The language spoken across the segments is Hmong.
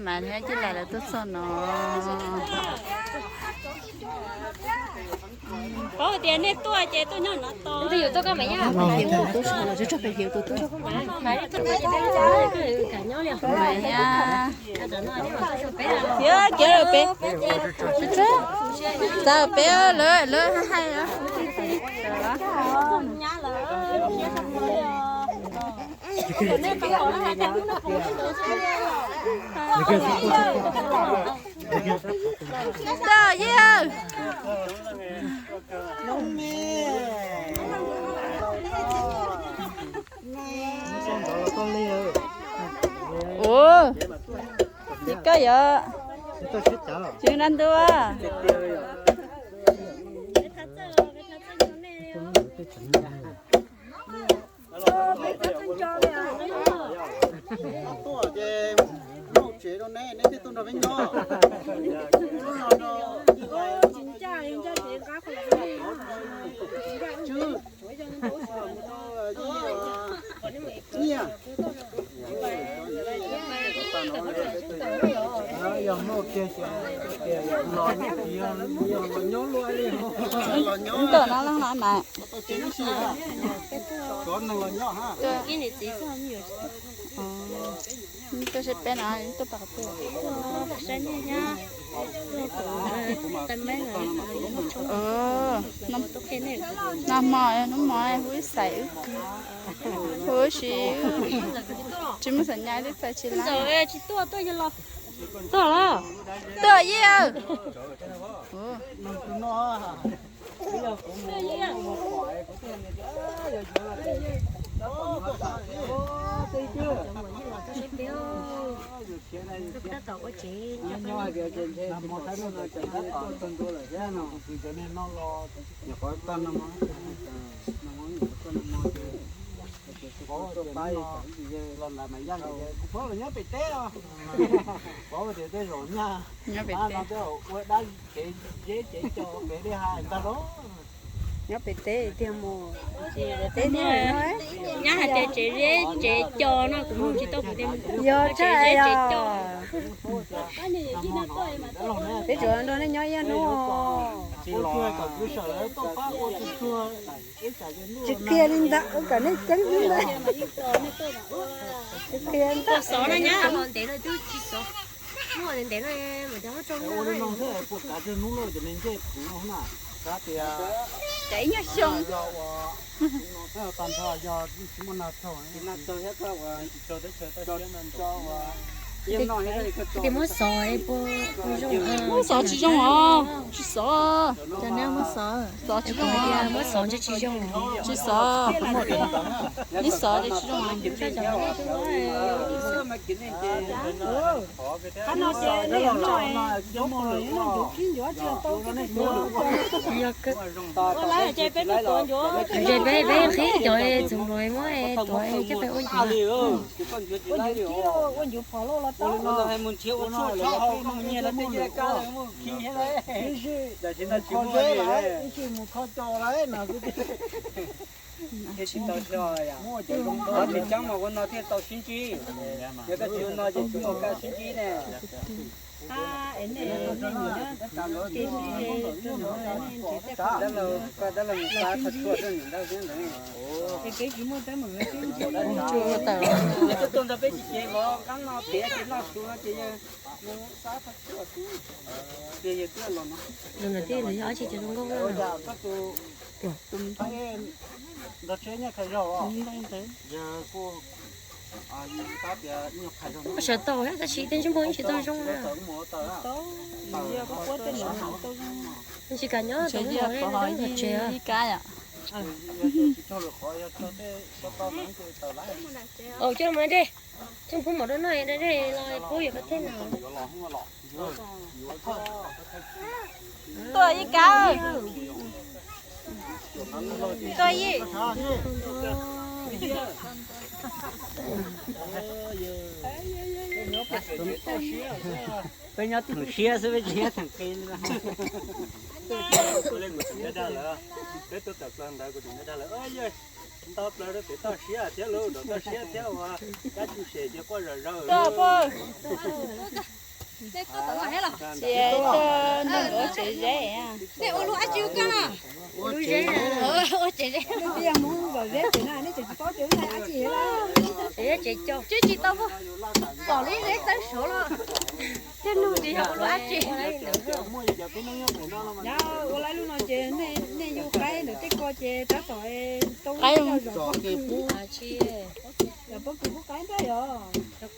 Mas thiab Cib Lais lawv tuaj txog no. Paub tias nej tuaj ces tuaj nyob no tos. Twb yus tuaj koj mas yog. Thiab kev lawm peb. Txav peb lawv lawv hais. Toj Yij. Ua, tsis koj yog tsis na ntua. Tuaj ces noj tsev rau neb, neb thiaj tuaj nrog peb nyob. Nyob no, nyiaj. Yog muaj kiag los nyob luaj li. Ntawm no los no mas. Cov neeg los nyob ha. Koj seb peb no tuaj pom qhov twg? Nag hmo, hnub hmo hu ib xais wb kawg. Hu ib si, tsis muaj xam nyas twb txais tsis lab. Tuaj los, tuaj Yij. Kuv paub tias tej zaum nyaj no tej zaum ua dab tsev zeb tsev co pem li hais ntag los. Nyob pem teb tiag mus, teb tiag no. Nyab hais tias tsev zeb tsev co no kuv mus tsis tau, kuv tias yog tsev zeb tsev co. Peb tsuas nrog nej nyob ib hnub. Tsis qhia li ntawd, kom nej ceeb xwb ntag. Tsis qhia ntag. Xov no nyab los ntev no twb tsis xov. Muaj ntev ntev no. Ua li no thiab puas kav tsawg hnub lawm cov me ncej puv no na? Kav tias ib nyuag xyoo. Tag nrho yog tsis muaj nag tsaug, tias muab xov puas zoo? Muab xov tsis zoo os, tsis xov. Cov neb muab xov, xov tsis zoo os. Muab xov ntshe tsis zoo. Tsis xov, neb xov ces tsis zoo. Ntshe peb, peb qhib cov txwv npluav muab tuav coj peb ua ncuav. Tsis coob mas ua no thiaj tau sib ntsib. Yog koj tsis ua no ces tsis muaj kab sib ntsib ne. Dab laug, koj dab laug mus xav txhua txhua rau niam ntawd thiab ntawd. Tuaj nrog peb tsis ces vov qab no tiav ces noj su no ces yawg mus xav txhua txhua xwb. Ces yawg twb los no. Nws twb los yog ob tsis cov zoo nkauj. Tus ntawd nrog tsheb nyob qhov zaug os. Yawg kuj tab tias ib nyuag qhov zaug no. Sawv tau tab sis tej ntsej muag tsis tau zoo na. Tsis kam nyob tau nyob qhov tsev. Coj mas dej, coj pub mov rau noj, dej los pub yuav koj tej no. Tuaj Yij Kav. Tuaj Yij. Peb nyob theem siab xwb, peb tsis nyob theem qis li. Peb tuaj tawm plaws ntawd kuv tseem dag lawm, yog nto plaws rau pem toj siab thiab, lub nram toj siab thiab ua kab tsuj sem ces quaj zom zaws. Ces tuaj nrog nkawd ua tsev zeb. Nej ua lub dab tsi ua kaj no? Ua tsev zeb. Nej twb yog Hmoob zom zeb pem no nej tseem tsis paub tias lub no dab tsi los? Tsis tau pom lub zeb txawb saud los. Tej nug tsis yog ua lub dab tsi. Yog ua lawv lub no ces nej yug qaib ntawm tej ko ces rov tom tau qaib zom pob kws. Zom pob kws pub qaib ntag yog. Dab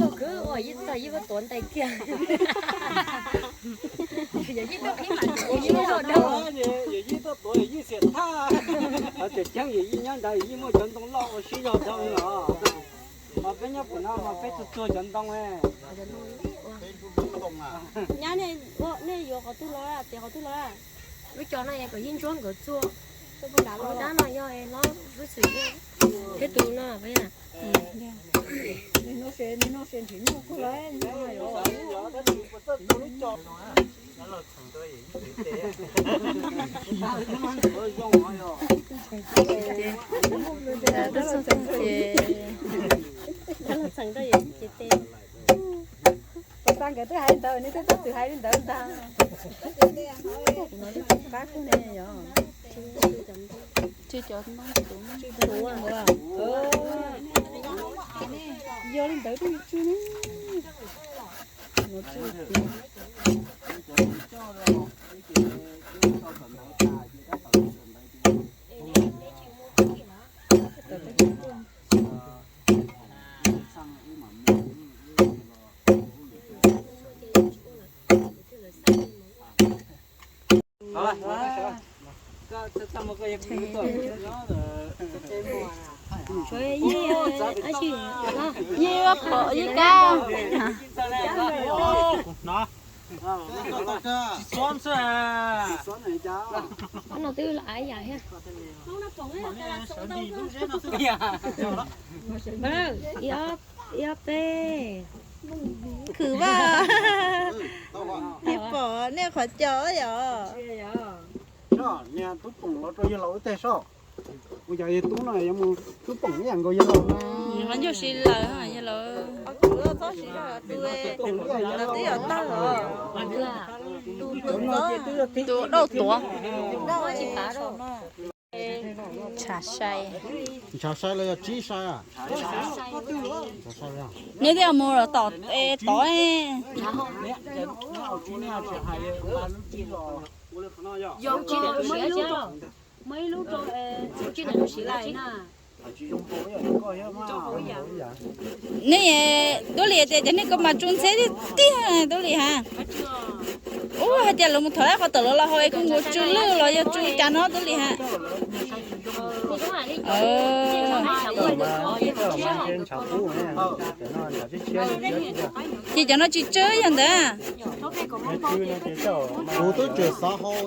laug khwv ua ib txog ib vuag tuav ntais kiag. Yawm yij tuaj qhib mam ua ib lub zog dhau. Yawm yij tuaj tuav yawm yij xiam thaj. Tseem ceeb yawm yij nyob ntawd yawm yij muaj cov ntoo loj ua sib zog dhau li os. Mas peb nyob pem no mas peb tsuag tsuag cov ntoo. Nyab, nej yuav qhov twg los, txiav qhov twg los? Lub cov no es kom yij ntsuab nkawd txuag. Lub dab no yog lub xwm thiab tus no. Tab los txheem rau yawm yij cev tes. Puas tas nkawd twb hais li ntawd, neb twb txhob txwm hais li ntawd ntag. Qab kub ne yog. Tsw cov ntoo, tsw ntoo. Yog li ntawd twb tsw ne. Yij pom yij kab. No twb av yam thiab. Ib ob peb. Khwv vaj. Yij pom nej qhov cos yom. Niag tub poom los rau yawg laus ib teg soj. Ua cas yawg tub no yuav mus tub poom ib yam nkaus yawg laus no? Qhov ncauj siv lawm yawg laus. Twb yog tawg os. Tus dauj tuav. Ntshav sai. Ntshav sai los yog tsib sai? Neb twb mus tom tod. Neb, Tub Lis tias cov niag ko mas tsu ntxheb tiag tiag Tub Lis has. Ub, hais tias lawv mus thov ib qhov tawm los los hauv es kuj nkaus tsw lwj los yog tsw cas no Tub Lis has. Ces cov no tsis tsw yog ntawd. Kuv twb tseem xav hau.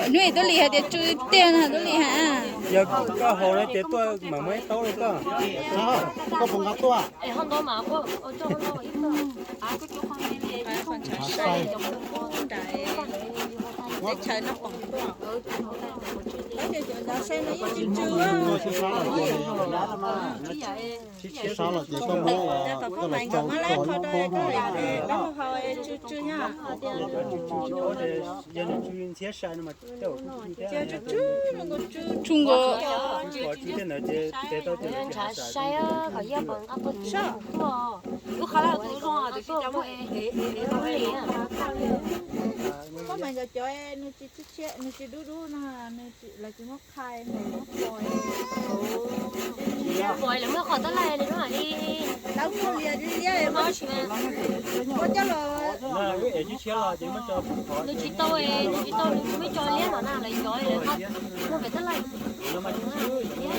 Hnub Tub Lis hais tias tsw tiag no Tub Lis has. Yog koj hau no ces tuaj mam muab ib taub rau koj. Koj puas nqa tuaj? Sib sab los ces koj muab coj los tsau tso ib qho. Yog nws tsw ntxhiab sai no mas tej zaum tsw nkaus. Ntshav sai kom yog pom nqa tuaj tuaj. Lub qhov laj tus zoo tus tsis cov muaj es es es. Koj mas yog cov nws tsis dub dub no, lawv tsis muab qhai, muab pos. Pos lawv muab qhov tab laj li no li. Tau muag lias lias li. Ua coj los. Nws tsis tau, nws tsis tau, nws muab cov liab no na, lawv cov lawv muag pem tab laj. Muab cov liab liab.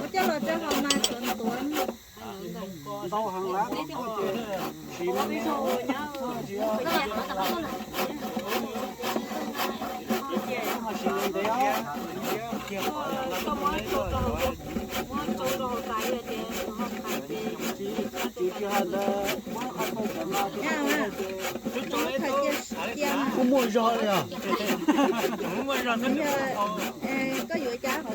Ua coj los rau hauv mas tuav tuav. Ntau heev lawm, siv no. Tsis hais ntawd, muab qhov tau cov no, ces Muaj zog li os. Koj yuav cas hov?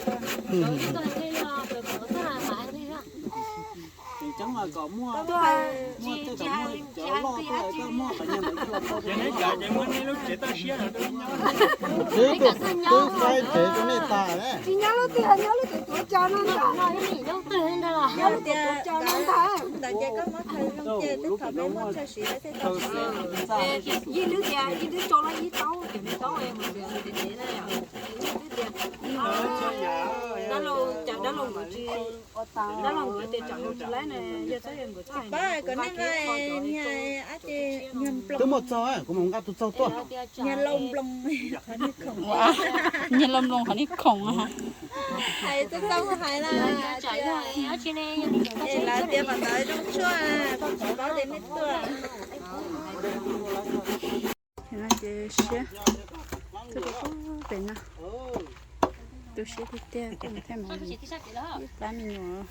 Twb faib tsev rau nej tas. Tsis nyob lub twg, nyob lub twg tuav cos no ntag. Nyob lub twg tuav cos no ntag. Yij twb tias, yij twb tso los yij taub, cov me taub mus tsev tsev na. Yij twb tias, dab laug, cas dab laug nkawd tsis, dab laug nkawd tias tsam mus tsis laib na, yog txhob yog nkawd txhob hais. Twb muaj txaug, kuv mam nqa tus txaug tuaj. Nyias laus nploos qhov nej khoom. Hais txaug txaug hais na. Es lawv tias kom ntawd zoo tshuaj, koj tsis paub ces nej tuaj. Ces siab, tuaj rau pem no, tu siab tiag tiag, tuaj mus thaij mus ib plab me nyuam.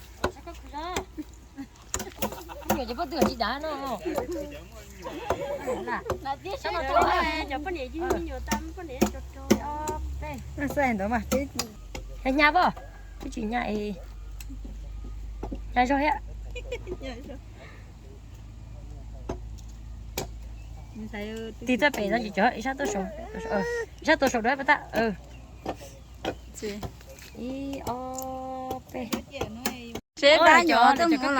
Nyuam ces poj twg tsis dav no. Cov poj niam, poj niam, ntawd mas nyab nyab pom, twb tsis nyab es nyab zog thiab. Tig txoj pem no tsis cov ib sab tuaj saum, ib sab tuaj saum dua pas tag. Ib ob peb. Seb dab nyuam tuaj mus los.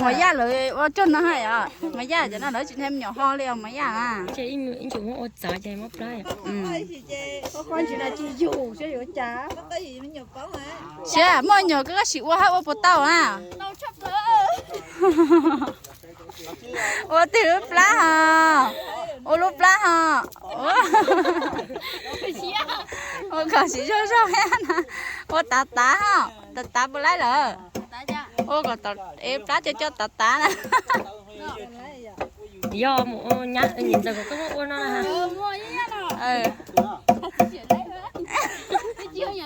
Mos Yaj lawv ua cuag no hais os. Mos Yaj cov no lawv tsis nthe me nyuam ho li os Mos Yaj na. Siab muaj nyuam koj sim ua hab ua puas tau na. Ua twg lub plab ho? Ua lub plab ho? Ua kom siv zog zog thiab na. Ua tav tav ho, tav tav puas laib lawm? Ua kom tom ev plab cov cov tav tav na. Yog mus ua nyab, ntxawm kom koj muab ua no na.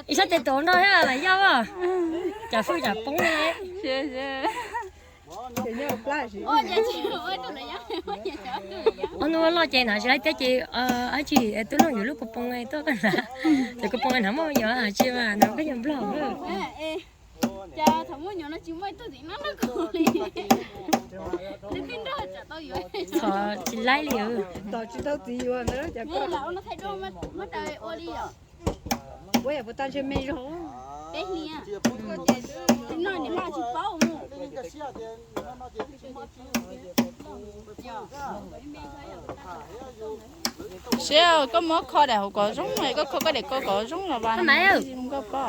Ib sab tes tuav nroj thiab mas yog, tsam fwj tsam poob li. Ob nub loj ces hnav tsis laib thiab ces, ab tsi, tub nug yuav lub kuv poo tuaj koj hnav. Ces kuv poo hnav muaj me nyuam hais tsis mas hnav koj nyuam nplog. Tsis laib li. Siab, koj muab kho daim hauv kom zoo, koj kho koj daim ko kom zoo los vas.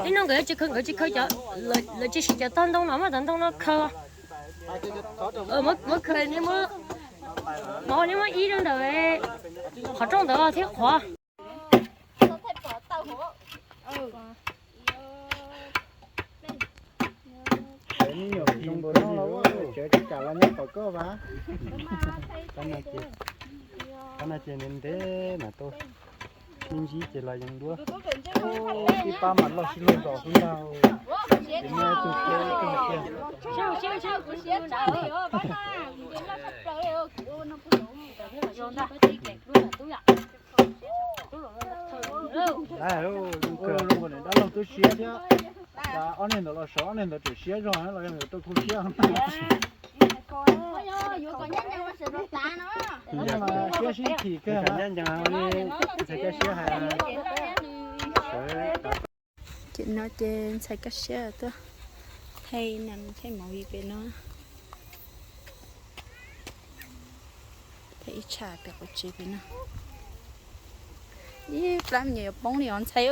Ib hnub nkawd tsis khaws, nkawd tsis khaws cov, lawv tsis siv cov tog ntoo no, muab cov ntoo no khaws. Muab khaws, nej muab ib ntawm qhov rooj ntawd thiab qhov. Tsev tsis kam los nyob tom koj vas. Qhov no ces ntev mas tau me ntsis ces los yees duab. Ib pab mas loj sib luag zos xwb ntag. Ces muaj ib tug teb tug tiag. Dab laug tu siab thiab. Ob niag ntawd los sawv, ob niag ntawd tseem siab zog los yog yuav rau kho siab. Siab sib khi kawg. Ces no ces ntxhais Kaj Siab tuaj thaij nam thaij movie pem no. Thaij ib tsham pem qhov tsev pem no. Ib plab me nyuam yuav poob li os ntxhais.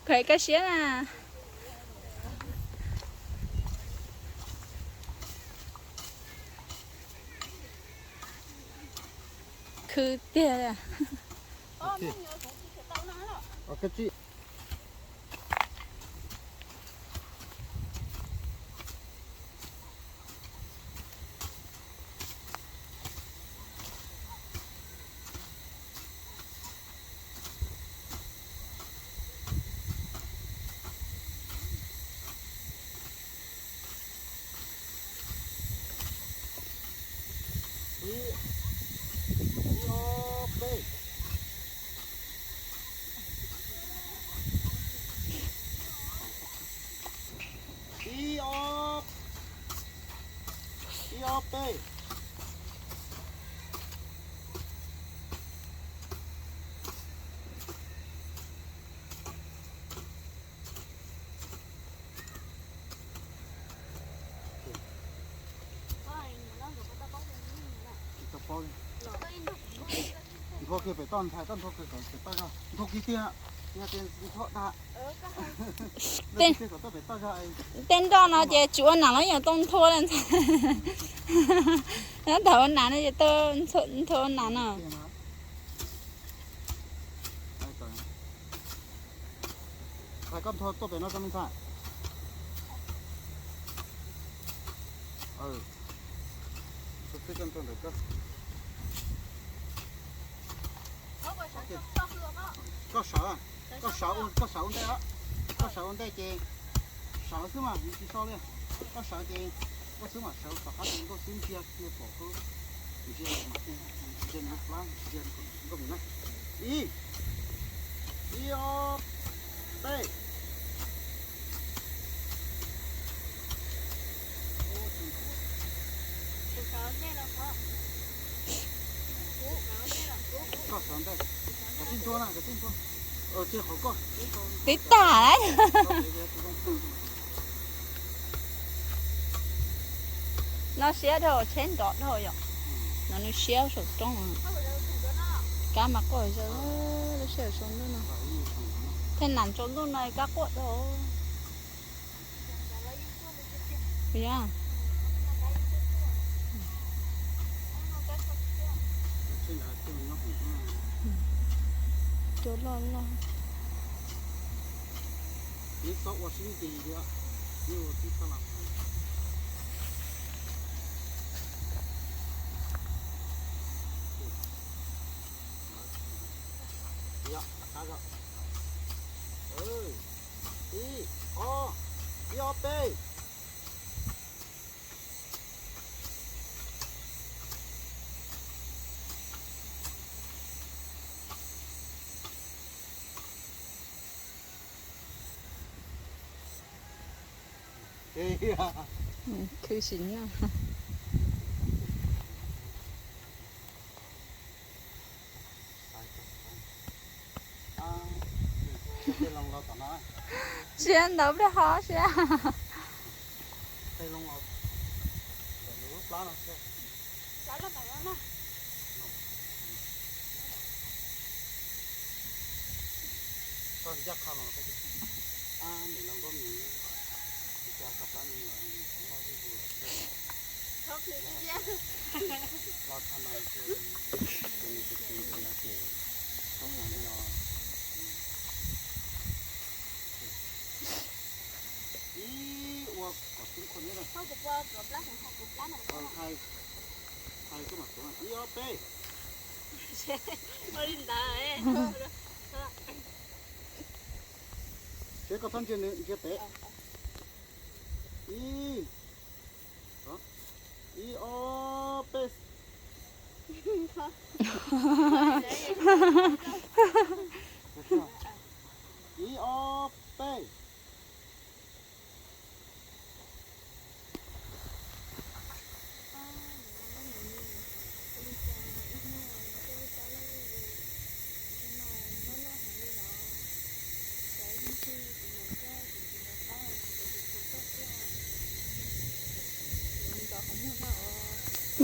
Koj Kaj Siab na. Khwv tiag. Nthua kiag pem toj ntxhais, koj nthua kiag pem toj zog, nthua kiag tiag, yog tias nthua dag. Tej, tej nroj no ces tsis ua nam los yeej tau nthua ntxhais. Nyob thaum ua nam no ces tau nthua ua nam no. Ntxhais, koj nthua tuaj pem no rau me ntxhais. Koj sawv, koj sawv, koj sawv ua ntej, koj sawv ua ntej ces sawv xwb mas tsis so li. Koj sawv ces koj xwb mas sawv tom qab tus nkauj xwb ntsia kiag pom nkauj, ntsia mas ntsia nkauj plab, ntsia nkauj vim na. Ib, ib ob, peb. Koj sawv ntej, koj tib ntua na, koj tib ntua. Tib tag lawm. No siab dhau, tsheb nrov dhau yom. No nws siab saum roob. Kab mas quaj zaws lub sij hawm tsaus ntuj no. Tej nam tsaus ntuj no kab quaj dhau. Yog. Cua loj loj. Ib, ob, ib ob peb. Khwv sim no. Siab ntau pliag ho siab. Ib ua kom xub kho neb na. Hais koj mam tuav na. Ib ob peb. Seb koj txhob ntsia nws, ntsia pem. Ib, ib ob peb. Ib ob peb.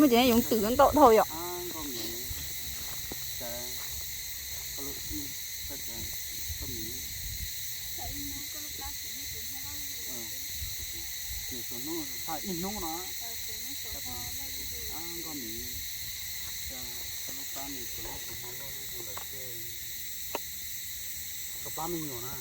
Muaj cov yoov twm ntau dhau yom. Ib hnub no, nkauj miv, koj lub plab nws tsuas lub tsis hmo loj zuj zus lawm xwb. Koj plab me nyuam na.